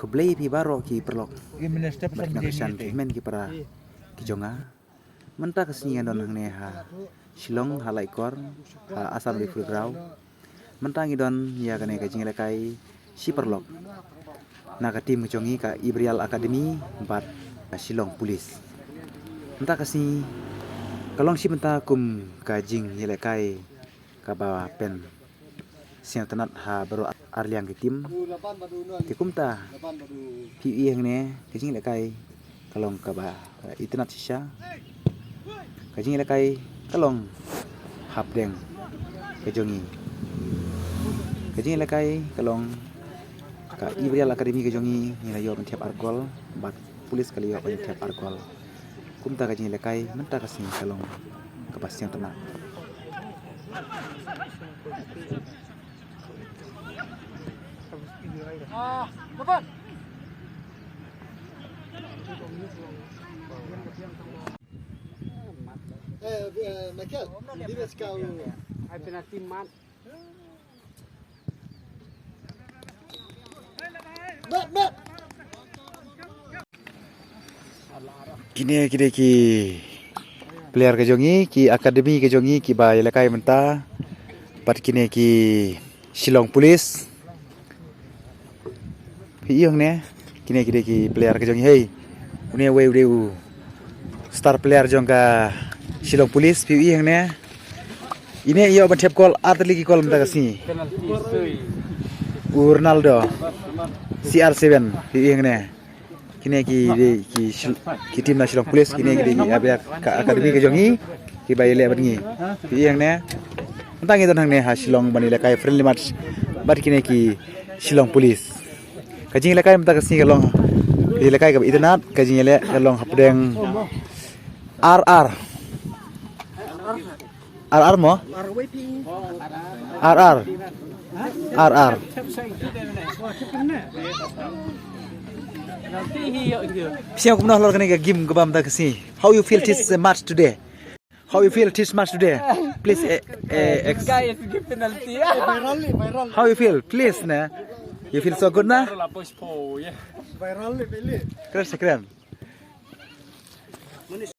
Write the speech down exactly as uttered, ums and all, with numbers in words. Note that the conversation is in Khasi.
Khublei phi baroh ki paralok. Ki minister bad ki nongkyrshan ki hynmen ki para ki jong nga. Mynta ka sngi nga don hangne ha Shillong, ha Laitkor, ha Assam Rifle Ground. Mynta ngi don ïa kane ka jingïalehkai shi paralok na ka team ka jong ngi, ka Iberial Academy bad ka Shillong Police. Mynta ka sngi ka long shi bynta kum ka jingïalehkai kaba pynsngewtynnat ha baroh arliang ki team. Te kumta phi ïohi hangne ka jingïalehkai ka long kaba itynnat shisha. Ka jingïalehkai ka long hapdeng ka jong ngi. Ka jingïalehkai ka long ka Iberial Academy ka jong ngi, ngi la ïoh ban thep ar gol bad Police ka la ïoh ban thep ar gol. Kumta ka jingïalehkai mynta ka sngi ka long kaba sngewtynnat. Eh, eh, Michael, di ba ska u. Ai penalti mat. Mat, mat. Kine ki dei ki player ka jong ngi, ki academy ka jong ngi, kiba ïalehkai mynta. Bad kine ki Shillong Police. Phi ïohi hangne, kine ki dei ki player ka jong ngi, hei. Une uwei u dei u star player jong ka Shillong Police, phi ïohi hangne. Ine i ïoh ban thep gol ar tylli ki gol mynta ka sngi. U Ronaldo, C R seven, phi ïohi hangne. Kine ki dei ki Shil-, ki team na Shillong Police, kine ki dei ki, ah, ka academy ka jong ngi, kiba ïaleh bad ngi. Phi ïohi hangne. Mynta ngi don hangne ha Shillong ban ïalehkai friendly match bad kine ki Shillong Police. Ka jingïalehkai mynta ka sngi ka long ka jingïalehkai kaba itynnat, ka jingïaleh ka long hapdeng ar ar. Ar ar mo? Ar ar. Ar ar. Phi sngew kumno halor kane ka game kaba mynta ka sngi? How you feel this, uh, match today? How you feel this match today? Please, eh, eh, ex- Guys, give penalty. How you feel? Please, na. You feel so good, na? Kren, kren.